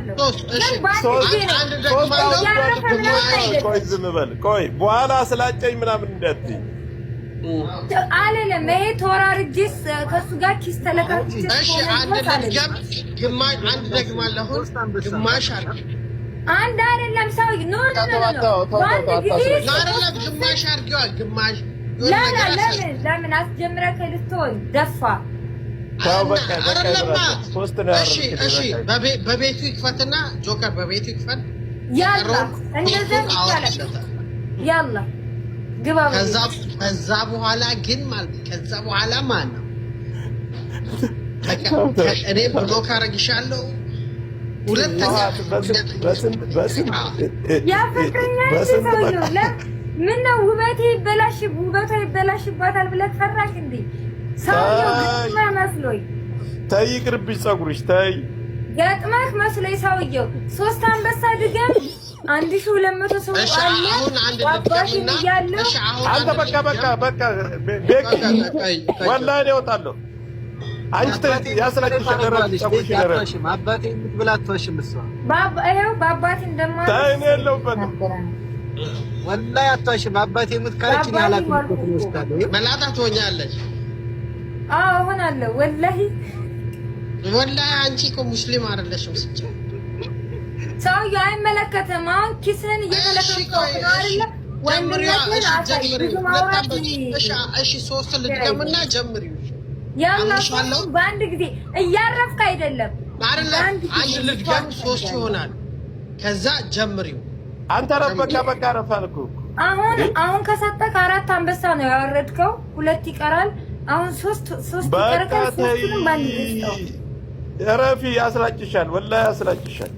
ግን በአንድ ጊዜ ነው። አንድ ደግማለሁ። እያረፈ ምናምን አይደለም። ቆይ ዝም በል ቆይ፣ በኋላ ስላጨኝ ምናምን እንዳትይ። አልልም። ይሄ ተወራርጄስ ከእሱ ጋር ኪስ ተለካክቼ እሺ እስከሆነ አንድ ድረስ አልልም። ልድገም። ግማሽ አንድ ደግማለሁ። አሁን ግማሽ አድርጊ። አንድ አይደለም ሰው፣ no, no, no, no፣ በአንድ ጊዜ። አይደለም፣ ግማሽ አድርጊዋ። ግማሽ የሆነ لا لا ነገር አሳይ። ለምን ለምን አስጀምረህ ልትሆን ደፋ። ተው በቃ በቃ። አይደለማ። ይብራል። ሶስት ነው እሺ ያደረግኩት፣ እሺ ይበቃል። በቤቱ ይክፈትና ጆከር በቤቱ ይክፈት። يلا የቀረውን እንደዛ ሶስቱን ይቻላል። አወርድለታለሁ። يلا ግባ ከዛ በቤት። ከዛ በኋላ ግን ማለት ከዛ በኋላ ማለት ነው በቃ እኔ block አደርግሻለሁ። ሁለተኛ በስንት ያፈቅረኛል እንጂ በስንት ሰውየው ምነው ውበቴ ይበላሽ፣ ውበቷ ይበላሽባታል ብለህ ፈራክ እንዴ? ሰውየው ገጥመህ መስሎኝ። ተይ ይቅርብሽ፣ ፀጉርሽ ተይ። ገጥመህ መስሎኝ ሰውየው። ሶስት አንበሳ ድገም። 1200 ሰው እሺ አለ። አሁን አንድ አባሽን ልድገምና እያለው እሺ አሁን አንተ አንድ በቃ በቃ ልድገም። በቃ ቤኪ። ቆይ ቆይ ቆይ። ወላሂ እኔ እወጣለሁ። አንቺ ተይ፣ ያስላጭሻል። እረፍ፣ ፀጉርሽን እረፍ። አትዋሽም። አባቴ የምትብላ አትዋሽም። እሷ ይኸው በአባቴ እንደማ ተይ፣ እኔ የለሁበትም። ወላሂ አትዋሽም። አባቴ የምት ካለች እኔ በአባቴ ኃላፊነት ማልኩ እኮ። እወስዳለሁ። መላጣ ትሆኛለሽ። አዎ እሆናለሁ። ወላሂ። ወላሂ አንቺ እኮ ሙስሊም አይደለሽም ስትይ። ሰውየው አይመለከትም። አሁን ኪስህን እየተለከፍከው ነው አይደለ? ጀምሪዋ። ወንድነትህን እሺ አሳይ። ጀምሪ። ብዙ ሁለት ማውራት አንበሳ። እሺ እሺ ሶስት ልድገምና ጀምሪው። يلا። አምሻለሁ። ሶስቱን በአንድ ጊዜ እያረፍክ አይደለም። አይደለም። በአንድ ጊዜ። አንድ ልድገም፣ ሶስት ይሆናል። ከዛ ጀምሪው። አንተ ረፍ፣ በቃ በቃ፣ ረፍ አልኩህ እኮ። አሁን አሁን ከሰጠህ አራት አንበሳ ነው ያወረድከው፣ ሁለት ይቀራል። አሁን ሶስት ሶስት በቃ ይቀርካል። ተይ፣ ሶስቱንም በአንድ ጊዜ ስጠው። እረፊ። ያስላጭሻል፣ ወላሂ ያስላጭሻል።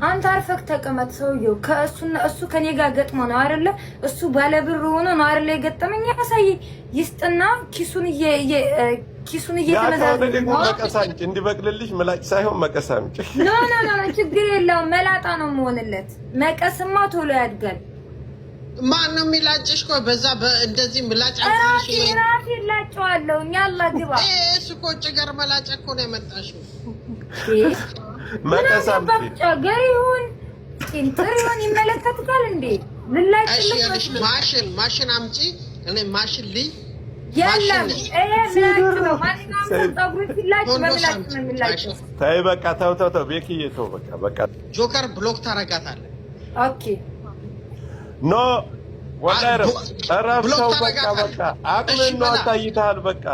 አንተ አርፈክ ተቀመጥ። ሰውየው ከእሱና እሱ ከኔ ጋር ገጥሞ ነው አይደለ? እሱ ባለብር ሆኖ ነው አይደለ? የገጠመኝ ያሳይ ይስጥና ኪሱን ያ ከሆነ እየተመዛዘነ ደግሞ መቀስ አምጪ፣ እንዲበቅልልሽ ምላጭ ሳይሆን መቀስ አምጪ። No, no, no, ችግር የለውም። መላጣ ነው መሆንለት። መቀስማ ቶሎ ያድጋል። ማን ነው የሚላጭሽ? ቆይ በዛ እንደዚህ ምላጭ ራሴ ራሴ ላጨዋለሁ። يلا ግባ። እሱ እኮ ጭገር መላጭ እኮ ነው የመጣሽው። ምን መቀስ አገባ? አምጪ። ጨገር ይሁን ጢንጥር ይሁን ይመለከትካል እንዴ? እሺ ልላጭለት ይኸውልሽ፣ መስሎኝ። ማሽን ማሽን አምጪ። እኔ ማሽን ልይ። የለም፣ ማሽን ይሄ ምላጭ ነው። ማንኛውም ሰው ፀጉሩ ሲላጭ ኮንዶስ በምላጭ አምጪ። ነው የሚላጨው። ማሽን። ተይ በቃ ተው ተው ተው፣ ቤኪዬ ተው በቃ በቃ። ጆከር block ታረጋታለህ። Okay። No ወላሂ እረፍ እረፍ፣ block ተው በቃ። ታረጋታለህ። በቃ አቅምህን እሺ ነው በላ። አሳይተሃል። በቃ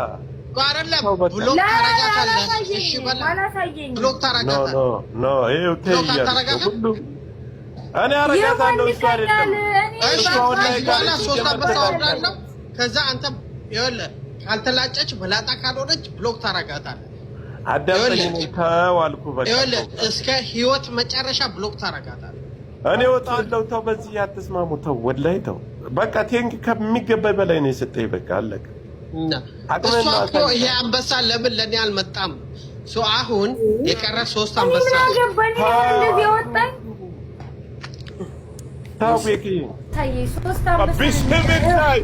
አይደለም። ተው በቃ። Block لا ታረጋታለህ። እሺ አላሳየኝም፣ በላ። አላሳየኝም። Block No ታረጋታለህ። No no፣ ይኸው ተይ Block እያልኩ አታረጋትም? ሁሉ እኔ አረጋታለሁ፣ እሱ አይደለም። እኔ እሺ እሱ አሁን ላይ ከዚህ በኋላ ካለች ሶስት አንበሳ ሲጀመር አወርዳለሁ። ከዛ አንተ ይኸውልህ ካልተላጨች መላጣ ካልሆነች block ታረጋታለህ። አዳምጠኝ፣ እኔ ተው አልኩህ በቃ። ይኸውልህ ተው። እስከ ህይወት መጨረሻ block ታረጋታለህ። እኔ እወጣለሁ። ተው፣ በዚህ አትስማሙ። ተው ወላሂ ተው በቃ። Thank ከሚገባኝ በላይ ነው የሰጠኝ። በቃ አለቀ። እና አቅምህን እሷ ነው እኮ አሳይተሃል። ይሄ አንበሳ ለምን ለእኔ አልመጣም? So አሁን የቀረ ሶስት እኔ አንበሳ ምን አለ። አገባኝ? እኔ እንደዚህ ያወጣኝ ተው ቤኪ። ታየ ሶስት አንበሳ። ቢስሚላህ፣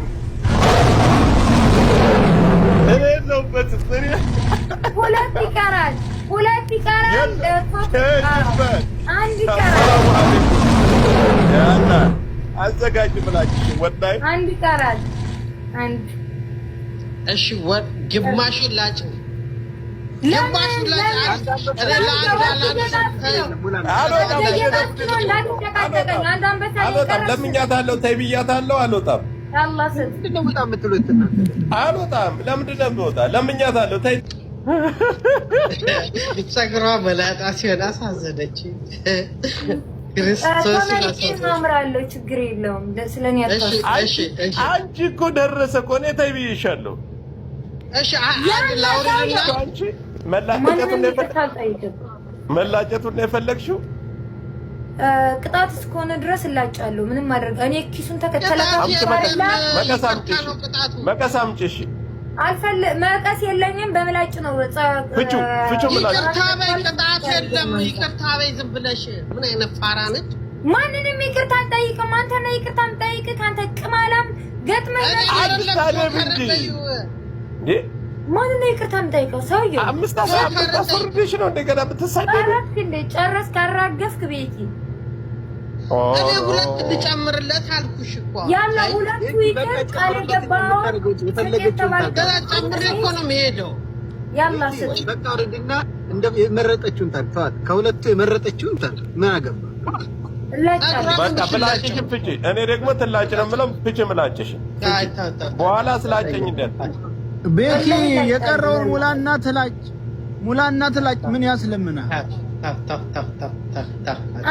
እኔ የለሁበትም። እኔ ሁለት ይቀራል፣ ሁለት ይቀራል፣ ሶስት ይቀራል፣ ሄድበት። አንድ ይቀራል፣ ሰላሙ አለይኩም። يلا አዘጋጅ ምላጭሽ ወላሂ። አንድ ይቀራል፣ አንድ። እሺ ግማሹን ላጭ፣ ለምን? ግማሹን ላጭ። እኔ ለአንድ አላነሳም። አልወጣም። እየጣስክ ነው፣ እንዳትጨቃጨቀኝ። አንድ አንበሳ ነው አልወጣም። የቀረው። ለምኛታለሁ፣ ተይ ብያታለሁ። አልወጣም። አላህ ስጥ። ምንድን ነው በጣም የምትሉት እናንተ? አልወጣም። ለምንድን ነው የምወጣ? ለምኛታለሁ፣ ተይ። ፀጉሯ መላጣ ሲሆን አሳዘነች። ክርስቶስ። ተመልጬ አምራለሁ፣ ችግር የለውም። ስለኔ አታስብ። እሺ እሺ። አንቺ እኮ ደረሰ እኮ፣ እኔ ተይ ብዬሻለሁ። እሺ አንድ ላውርድና አንቺ መላጨቱን ማንንም ነው ይቅርታ አልጠይቅም። መላጨቱን ነው የፈለግሽው? ቅጣት እስከሆነ ድረስ እላጫለሁ። ምንም ማድረግ እኔ ኪሱን ተከተለ ቅጣት የለም። መቀስ አምጪ። ይቅርታ ነው ቅጣቱ። መቀስ አምጪ። እሺ። መቀስ የለኝም፣ በምላጭ ነው። ፍጩ ፍጩ ምላጭ። ይቅርታ በይ፣ ቅጣት የለም። ይቅርታ በይ ዝም ብለሽ። ምን አይነት ፋራ ነች? ማንንም ይቅርታ አልጠይቅም። አንተ ነህ ይቅርታ የምጠይቅህ። አንተ ቅማላም ገጥመህ እኔ አይደለም። አትሳደብ ጆከር እንጂ። በይው። እንዴ! ማን ነው ይቅርታ የምጠይቀው? ሰውዬው አምስት አስወርደሽ ነው እንደገና ብትሳደብ። አረፍክ እንደ ጨረስክ አራገፍክ። ቤቲ እኔ ሁለት ልጨምርለት አልኩሽ እኮ ያለ ሁለቱ ይቅር ቃል የገባኸውን ገና ጨምሬ እኮ ነው የምሄደው። ያላ ስጥ በቃ ወረድና እንደ የመረጠችውን ታርግ። ተዋት፣ ከሁለቱ የመረጠችውን ታርግ። ምን አገባ? በቃ ምላጭሽን ፍጪ። እኔ ደግሞ ትላጭ ነው የምለው። ፍጪ ምላጭሽን በኋላ ስላጨኝ እንዳትል ቤኪ የቀረውን ሙላና ትላጭ፣ ሙላና ትላጭ። ምን ያስለምናል?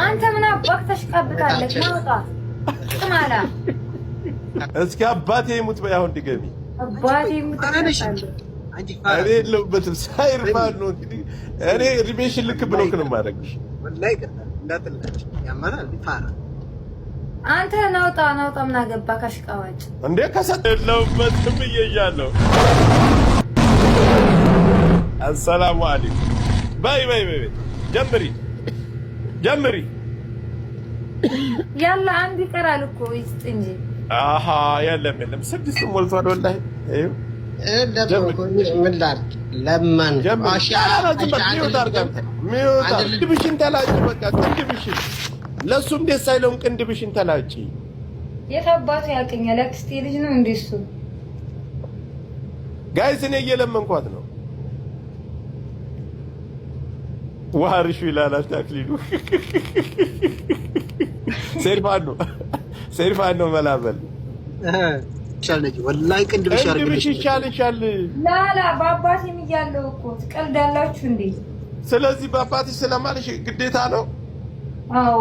አንተ ምን አባክ ተሽቃብጣለህ? ናውጣ ቅማላ። እስኪ አባቴ ይሙት በይ። አሁን ድገሚ። አባቴ ይሙት። እኔ የለሁበትም። ሳይርፋን ነው እንግዲህ። እኔ እድሜሽን ልክ block ነው የማደርግሽ። አንተ ናውጣ ናውጣ። ምን አገባህ አሽቃባጭ እንዴ? ከሰ የለሁበትም ብዬሻለሁ። አሰላሙ አለይኩም። በይ በይ በይ፣ ጀምሪ ጀምሪ። ያለ አንድ ይቀራል እኮ ይስጥ እንጂ። አሃ የለም የለም፣ ስድስቱ ሞልቷል። ወላሂ ምን ላድርግ? ለመን ቅንድብሽን ተላጭ። በቃ ቅንድብሽን ለእሱም ደስ አይለውም። ቅንድብሽን ተላጭ። የት አባቱ ያውቀኛል? አክስቴ ልጅ ነው እንደ እሱ። guys እኔ እየለመንኳት ነው። ዋርሹ ይላል አክሊሉ። ሴርፋን ነው ሴርፋን ነው መላበል ወላሂ ቅንድብሽ ቅንድብሽ ይሻልሻል። ላላ በአባቴም እያለሁ እኮ ትቀልዳላችሁ እንዴ? ስለዚህ በአባትሽ ስለማልሽ ግዴታ ነው። አዎ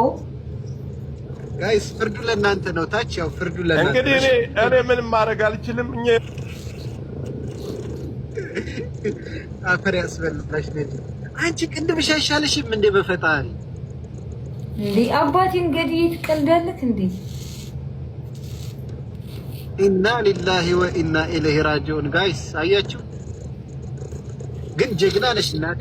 guys ፍርዱ ለእናንተ ነው። ታች ያው ፍርዱ ለእናንተ እንግዲህ እኔ ምንም ማድረግ አልችልም። እኛ አፈር ያስበላሽ ነጂ። አንቺ ቅንድብሽ አይሻልሽም እንዴ? በፈጣሪ እንዴ አባቴን ገድዬ ትቀልዳለህ እንዴ? إنا لله وإنا إليه راجعون። guys አያችሁ፣ ግን ጀግና ነሽ እናቴ።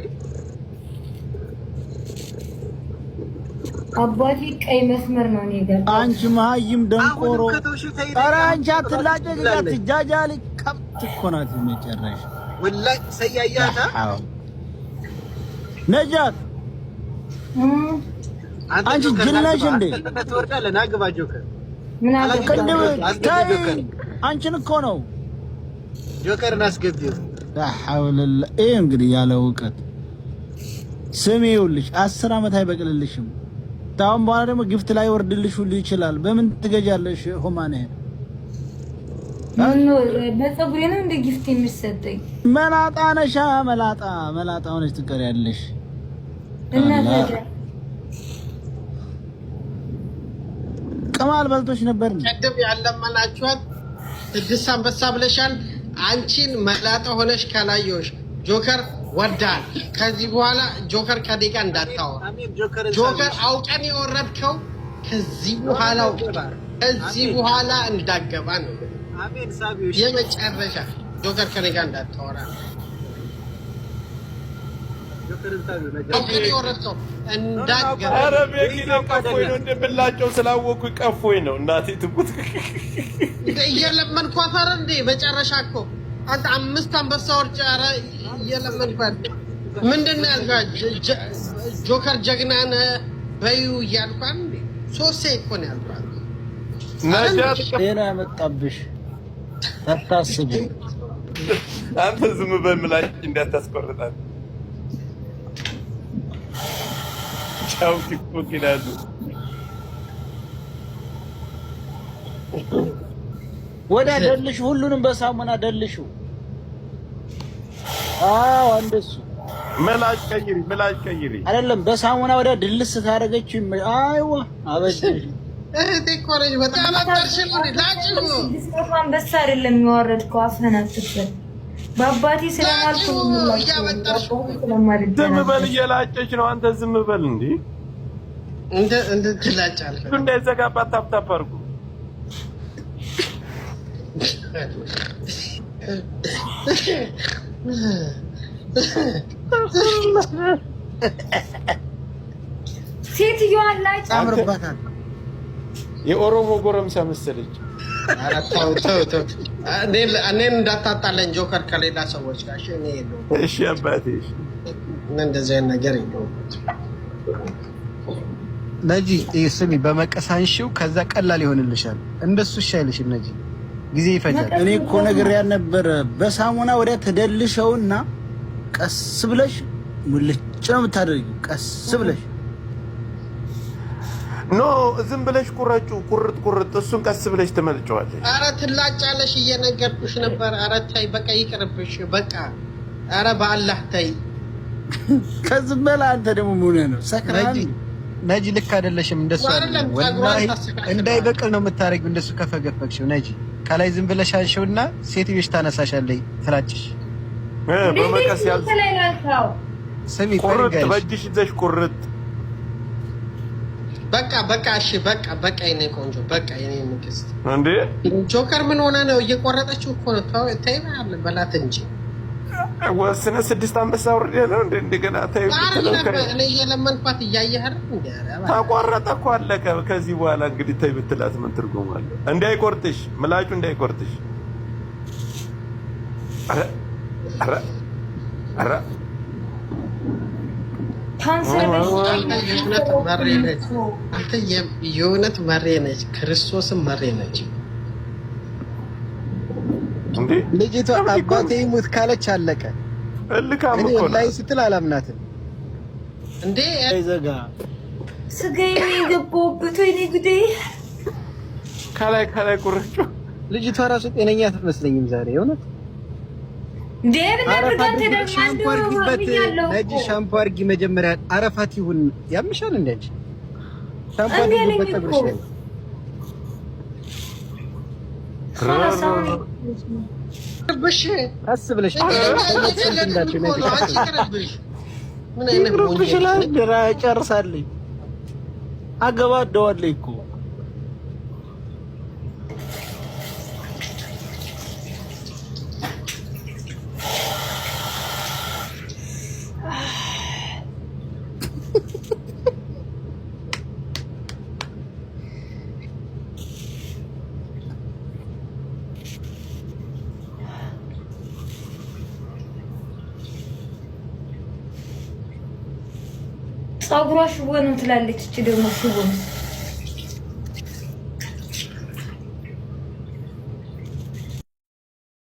አባቴ ቀይ መስመር ነው እኔ ጋር። አንቺ መሀይም ደንቆሮ፣ ኧረ አንቺ አትላጨቅ፣ አትጃጃል። ከብት እኮ ናት መጨረሻ። ወላሂ ሰያያታ ነጃት፣ አንቺ ጅል ነሽ እንዴ? ትወርዳለህ። ና ግባ ጆከር። ቅንድብ ተይ፣ አንቺን እኮ ነው ጆከርን አስገቢው። ላሐውለላ ይሄ እንግዲህ ያለ እውቀት ስሚ፣ ይኸውልሽ 10 ዓመት አይበቅልልሽም። ታሁን በኋላ ደግሞ gift ላይ ወርድልሽ ሁሉ ይችላል። በምን ትገዣለሽ? ሆማን በፀጉሬ ነው እንደ gift የሚሰጠኝ። መላጣ ነሻ፣ መላጣ መላጣ ሆነሽ ትቀሪያለሽ። እና ታዲያ ቅማል በልቶሽ ነበር። ቅድም ያለመናችኋት 6 አንበሳ ብለሻል። አንቺን መላጣ ሆነሽ ካላየሁሽ ጆከር ወዳል። ከዚህ በኋላ ጆከር ከኔ ጋር እንዳታወራ። ጆከር አውቀን የወረድከው ከዚህ በኋላ ከዚህ በኋላ እንዳገባ ነው የመጨረሻ። ጆከር ከኔ ጋር እንዳታወራ ነው። አውቀን የወረድከው እንዳገባ። ኧረ ቤኪ ቀፎኝ ነው እንደምላቸው ስላወኩ ቀፎኝ ነው። እናቴ ትሙት እየለመንኳት ኧረ እንዴ መጨረሻ እኮ አንተ 5 አንበሳ ወርጭ። ኧረ እየለመንኳት ምንድን ነው ያልኳት? ጆከር ጀግና ነህ በይው እያልኳት እንዴ ሶስቴ እኮ ነው ያልኳት። ነጃት ጤና ያመጣብሽ አታስቢ። አንተ ዝም በል ምላጭ እንዳታስቆርጣት። ቻው ቲክቶክ ይላሉ። ወዳ ደልሹ፣ ሁሉንም በሳሙና ደልሹ። አዎ እንደሱ ምላጭ ቀይሪ፣ ምላጭ ቀይሪ። አይደለም በሳሙና ወዳ ድልስ ታደርገችው። አይዋ አበጀሽ። እህቴ እኮ ነች። በጣም አጠርሽ ነው ላጭ ነው። 600 አንበሳ አይደለም የወረድከው፣ አፍህን አትክፈት። በአባቴ ስለማልኩ ዝም በል፣ እየላጨች ነው። አንተ ዝም በል እንዴ! እንደ እንደ ትላጫለህ እንዳይዘጋባት tap tap አድርጉ። ሴትዮዋን ላጭ ያምርባታል። የኦሮሞ ጎረምሳ መሰለች። ኧረ ተው ተው ተው፣ እኔን እንዳታጣለኝ ጆከር ከሌላ ሰዎች ጋር። እሺ፣ እኔ የለሁም። እሺ አባቴ፣ እሺ። እኔ እንደዚህ አይነት ነገር የለሁም። ነጂ ስሚ፣ በመቀስ አንሺው፣ ከዛ ቀላል ይሆንልሻል። እንደሱ እሺ አይልሽም ነጂ፣ ጊዜ ይፈጃል። እኔ እኮ ነግሬያት ነበረ። በሳሙና ወዲያ ተደልሸውና ቀስ ብለሽ ሙልጭ ነው የምታደርጊው። ቀስ ብለሽ No፣ ዝም ብለሽ ቁረጩ፣ ቁርጥ ቁርጥ፣ እሱን ቀስ ብለሽ ትመልጨዋለሽ። ኧረ ትላጫለሽ፣ እየነገርኩሽ ነበር። ኧረ ተይ በቃ ይቅርብሽ፣ በቃ ኧረ በአላህ ተይ። ከዚህ በላ አንተ ደግሞ ምን ሆነህ ነው ሰክረሃል? ነጂ ልክ አይደለሽም። እንደሱ አይደለም፣ አይደለም ፀጉሯን ወላሂ ታስተካክላለች። እንዳይበቅል ነው የምታደርጊው። እንደሱ ከፈገፈግሽው ነጂ ከላይ ዝም ብለሽ አንሺውና ሴትዮሽ ታነሳሻለች ትላጭሽ። በመቀስ ያዝ፣ ላይ ላልካው ስሚ ቁርጥ ፈሪጋሽ በእጅሽ ይዘሽ ቁርጥ። በቃ በቃ፣ እሺ በቃ በቃ፣ የኔ ቆንጆ በቃ፣ የኔ ንግስት። እንዴ ጆከር ምን ሆነ ነው? እየቆረጠችው እኮ ነው። ተው ተይ በላት እንጂ። ወስነ ስድስት አንበሳ አውርዴ ነው እንዴ? እንደገና ተይ ብትለው አይደለም እኔ እየለመንኳት እያየህ አይደል እንዴ? ኧረ እባክህ። ተቆረጠ እኮ አለቀ። ከዚህ በኋላ እንግዲህ ተይ ብትላት ምን ትርጉም አለው? እንዳይቆርጥሽ፣ ምላጩ እንዳይቆርጥሽ። ኧረ ኧረ ኧረ ካንሰር አንተ የእውነት መሬ ነች። አንተ የእውነት መሬ ነች። ክርስቶስም መሬ ነች። እንዴ ልጅቷ አባቴ ይሙት ካለች አለቀ። እልካም እኔ እኮ ወላሂ ነው። ስትል አላምናትም። እንዴ ይዘጋ ስጋዬ የገባሁበት ወይኔ ጉዴ። ከላይ ከላይ ቁርጩ። ልጅቷ ራሱ ጤነኛ አትመስለኝም ዛሬ የእውነት። እንዴ ምን አረፋ አድርጋ አንተ አድርጊበት፣ ደግሞ ሻምፖ አድርጊበት። ብያለሁ ነጂ እኮ። ሻምፖ አድርጊ መጀመሪያ። አረፋት ይሁን ያምሻል እንዴ አንቺ? ሻምፖ እምቢ አለኝ አድርጊበት እኮ። ፀጉርሽ ላይ። خلاص አሁን ይቅርብሽ። ቀስ ብለሽ እንዳትዪ ነጂ፣ ቀስ አንቺ ብለሽ። ይቅርብሽ። ምን አይነት ሞኝ ይቅርብሽ ነሽ? እላለሁ። ጨርሳለች፣ አገባደዋለች እኮ። ፀጉሯ ሽቦ ነው ትላለች። እቺ ደግሞ ሽቦ ነው።